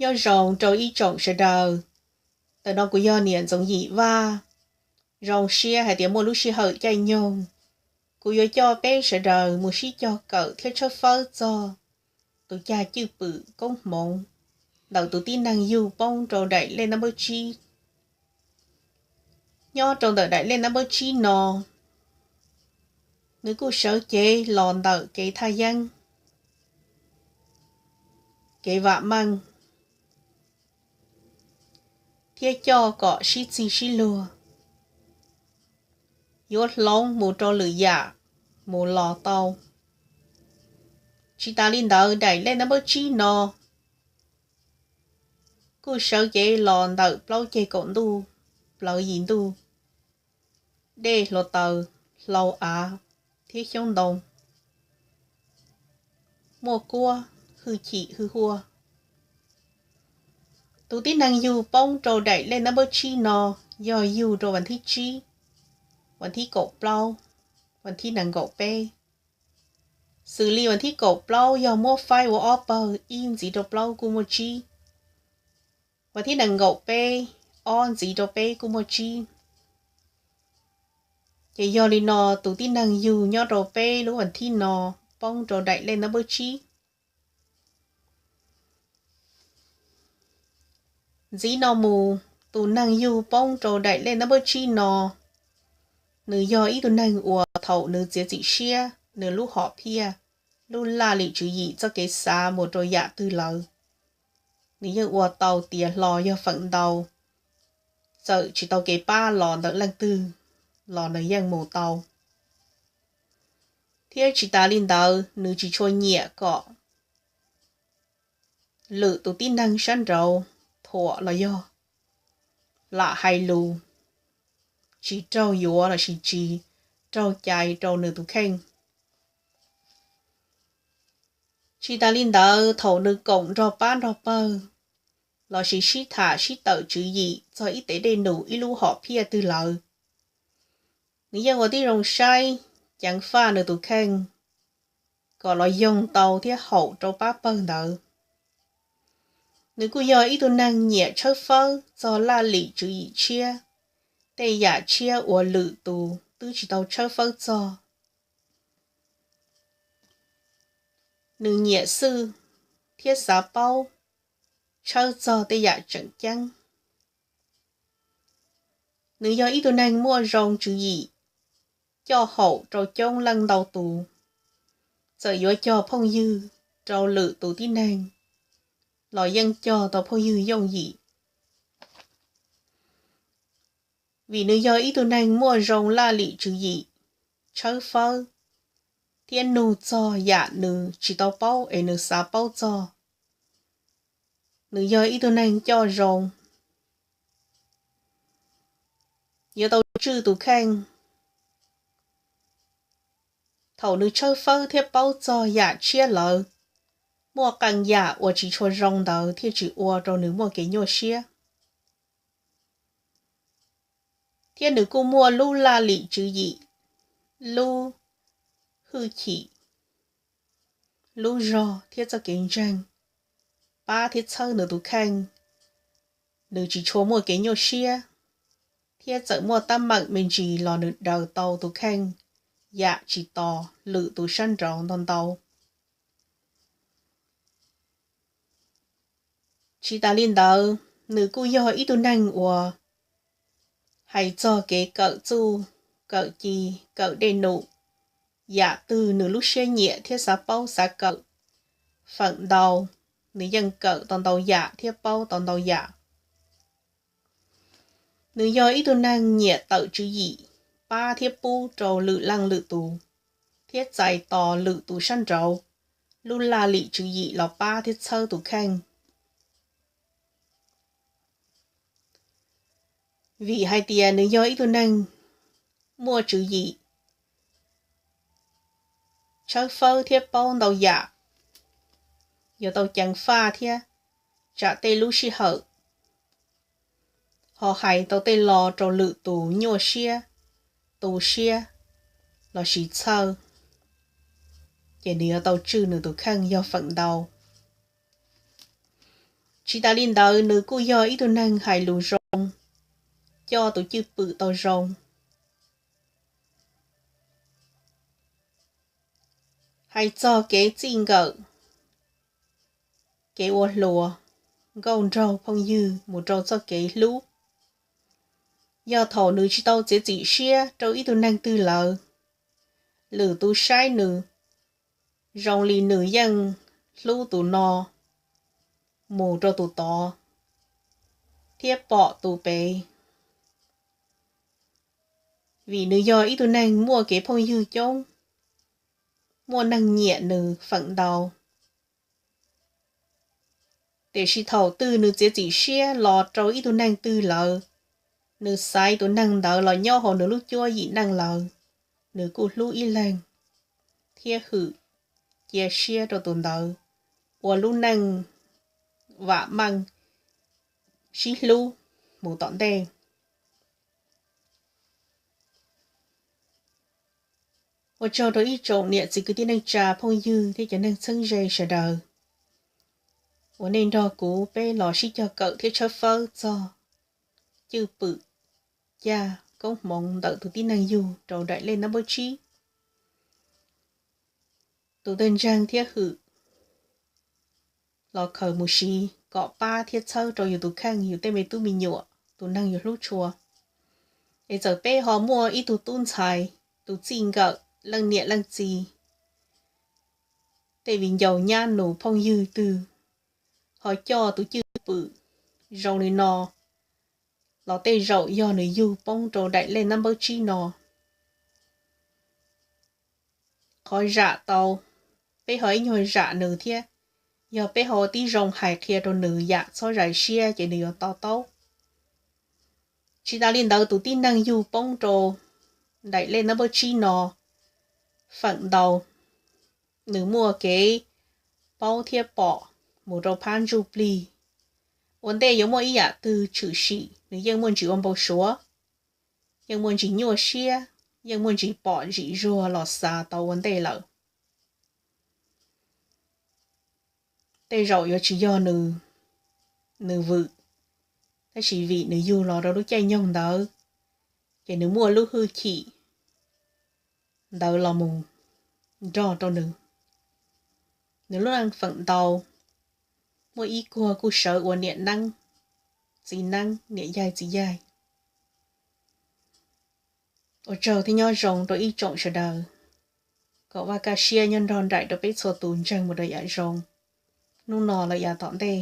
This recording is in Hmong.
Nyob zoo rau ib tsoom sawv daws. Ntawm no kuv yog niam Ntxoov Yim Vaj. Zoo siab hais tias muaj lub sij hawm caij nyoog, kuv yuav coj peb sawv daws mus sib cog kawm thiab tshawb fawb txog tus cag cwj pwm koob hmoov ntawm tus tib neeg yug poob rau daim lej nab npawb tsib. Nyob rau ntawm daim lej nab npawb tsib no, nws kuj sawv cev los ntawm kev thaj yeeb, kev vam meej, thiab coj kom sib txig sib luag, yuav hloov mus rau lwm yam mus los tau. Tsis tas li ntawd, daim lej nab npawb tsib no kuj sawv cev los ntawm plaub ceg kaum ntuj, plawv yim ntuj, dej hluav taws, hlau av thiab xyoob ntoo, muaj kuab, hwj chim hwj huaj. Tus tib neeg yug poob rau daim lej nab npawb tsib no yog yug rau vas thib tsib, vas thib kaum plaub, vas thib nees nkaum peb. Xws li vas thib kaum plaub yog muab faib ua ob pawg, ib ntxiv rau plaub kuj muaj tsib, vas thib nees nkaum peb, ob ntxiv rau peb kuj muaj tsib. Ces yog li no, tus tib neeg yug nyob rau peb lub vas thib no poob rau daim lej nab npawb tsib. Ntxiv no mus, tus neeg yug poob rau daim lej nab npawb tsib no, nws yog ib tug neeg uas thaum nws txiav txim siab, nws lub hom phiaj, lub laj lim tswv yim txoj kev xav mus rau yam twg lawm, nws yeej ua tau tiav hlo yog feem ntau. Txawm tsis tau kev pab los ntawm leej twg los nws yeej mus tau. Thiab tsis tas li ntawd, nws tsis tshua nyiam kom lwm tus tib neeg sab nraud thuam los yog lam hais lus tsis raug yuav lossis tsis raug cai rau nws tus kheej. Tsis tas li ntawd, thaum nws koom nrog pab nrog pawg lossis sib tham sib tawm tswv yim txog ib tev dej num, ib lub hom phiaj twg lawm, nws yeej ua tib zoo saib ceev faj nws tus kheej kom los yoog tau thiab haum rau pab pawg ntawd. Nws kuj yog ib tug neeg nyiam tshawb fawb txog laj lim tswv yim tshiab, tej yam tshiab uas lwm tus twb tsis tau tshawb fawb txog. Nws nyiam xwj thiab xav paub tshawb txog tej yam tseem ceeb. Nws yog ib tug neeg muaj zoo tswv yim, coj haum rau coob leej ntau tus. Txawm yuav cog phooj ywg rau lwm tus tib neeg los yeej cog tau phooj ywg yooj yim. Vim nws yog ib tug neeg muaj zoo laj lim tswv yim, tshawb fawb thiab nug txog yam nws tsis tau paub es nws xav paub txog. Nws yog ib tug neeg coj zoo, yuav tau tswj tus kheej. Thaum nws tshawb fawb thiab paub txog yam tshiab lawm, muaj qee yam uas tsis tshua zoo ntawd thiaj tsis ua rau nws muaj kev nyuaj siab. Thiab nws kuj muaj lub laj lim tswv yim, lub hwj chim, lub zog thiab txoj kev ntseeg pab thiab txhawb nws tus kheej. Nws tsis tshua muaj kev nyuaj siab, thiab txawm muaj teeb meem me ntsis los nws daws tau tus kheej yam tsis tos lwm tus sab nraud ntau ntau. Tsis tas li ntawd, nws kuj yog ib tug neeg uas hais txog kev kawm txuj, kawm ci, kawm dej num, yam twg nws lub siab nyiam thiab xav paub xav kawm feem ntau, nws yeej kawm tau ntau yam thiab paub tau ntau yam. Nws yog ib tug neeg nyiam tawm tswv yim, pab thiab pub rau lwm leej lwm tus, thiab txais tos lwm tus sab nraud lub laj lim tswv yim los pab thiab txhawb tus kheej. Vim hais tias nws yog ib tug neeg muaj tswv yim, tshawb fawb thiab paub ntau yam, yuav tau ceev faj thiab tsam tej lub sij hawm ho hais tau tej lo rau lwm tus nyuaj siab, tu siab lossis txhawj, ces nws yuav tau tswj nws tus kheej yog feem ntau. Tsis tas li ntawd nws kuj yog ib tug neeg hais lus zoo, coj tus cwj pwm tau zoo. Hais txog kev txij nkawm, kev ua hluas, nkauj nraug phooj ywg mus rau txoj kev hlub, yog thaum nws tsis tau txiav txim siab rau ib tug neeg twg lawm, lwm tus saib nws zoo li nws yeej hlub tus no mus rau tus tod thiab pom tus pem, vim nws yog ib tug neeg muaj kev phooj ywg coob, muaj neeg nyiam nws feem ntau. Tiam sis thaum twg nws txiav txim siab los rau ib tug neeg twg lawm, nws xaiv tus neeg ntawd los nyob hauv nws lub cuab yim neej lawm, nws kuj hlub ib leeg thiab hwm, cia siab rau tus ntawd ua lub neej vam meej sib hlub mus tom ntej. Ua tsaug rau ib tsoom niam txiv kwv tij neej tsa phooj ywg thiab cov neeg txheeb ze sawv daws uas nej nrog kuv peb los sib cog kawm thiab tshawb fawb txog cwj pwm caj koob hmoov ntawm tus tib neeg yug rau daim lej nab npawb tsib. Tus tawg ntseeg thiab hwm los khaws mus siv kom pab thiab txhawb rau yus tus kheej, yus tej me tub me nyuam, tus neeg yus hlub tshua. Es txawm peb ho muaj ib tug tub ntxhais, tus txij nkawm, leej niam leej txiv, tej viv ncaus nyab nus phooj ywg twg ho coj tus cwj pwm zoo li no los tej zaum yog nws yug poob rau daim lej nab npawb tsib no. Qhov zam tau, peb ho ib nyuag zam nws thiab. Yog peb ho ua tib zoo hais qhia rau nws yam txhob zais siab ces nws yuav to taub. Tsis tas li ntawd tus tib neeg yug poob rau daim lej nab npawb tsib no feem ntau nws muaj kev paub thiab pom mus rau phab ntsuj plig. Ua ntej yuav muaj ib yam twg tshwm sim nws yeej muaj ntsis ua npau suav, yeej muaj ntsis nyuaj siab, yeej muaj ntsis pom ntsim zuag los xav tau ua ntej lawm. Tej zaum yuav tsis yog nws, nws vwm, tab sis vim nws yug los rau lub caij nyoog ntawd, ces nws muaj lub hwj chim ntawd los mus nrog rau nws. Nws lub neej feem ntau muaj ib kuag kuj sawv ua niam neeb, txiv neeb, niam yaig txiv yaig. Ua tsaug thiab nyob zoo rau ib tsoom sawv daws. Kom Vaj kaj siab nyob nrog nraim rau peb txhua tus ntseeg mus rau yam zoo hnub no los yav tom ntej.